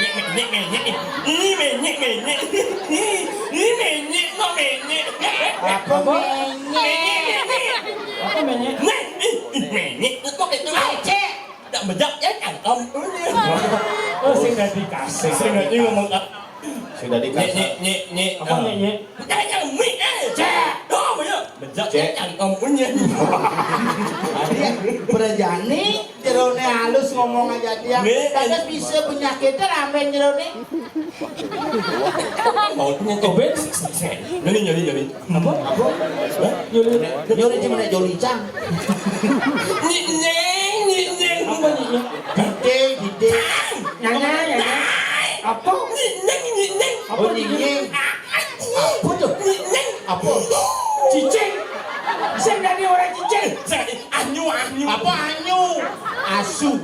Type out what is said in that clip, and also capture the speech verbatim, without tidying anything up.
Menyek, menyek. Ini menyek, menyek. Ini menyek, no menyek. Apa menyek? Menyek, menyek. Apa menyek? Nah, ih, ih, menyek. Itu, itu. Cek. Tak bejak ya, cangkem. Oh, sing dadi kasar. Sing dadi ngomong, ah. Sudah dikasih. Nyek, nyek, nyek, nyek. Apa nyek, nyek? Bukan yang mik, eh. Cek. Oh, ya. Bejak ya, cangkem. Berjani, jerone halus ngomong aja dia. Nggih. Kagak bisa penyakitnya, ramen jerone. Mau punya tobet. Nyeri, nyeri, nyeri. Apa? Apa? Hah? Nyeri. Nyeri cuma nek joli cang. Nyinying, nyinying. Apa nyinying? Dite, dite. Nyanya, nyanya. Apa? Nyinying, nyinying. Apa nyinying? Apa tuh? Nyinying. Apa? Cicing. Bisa jadi orang cicing. Anyu, anyu. Apa anyu? Asu.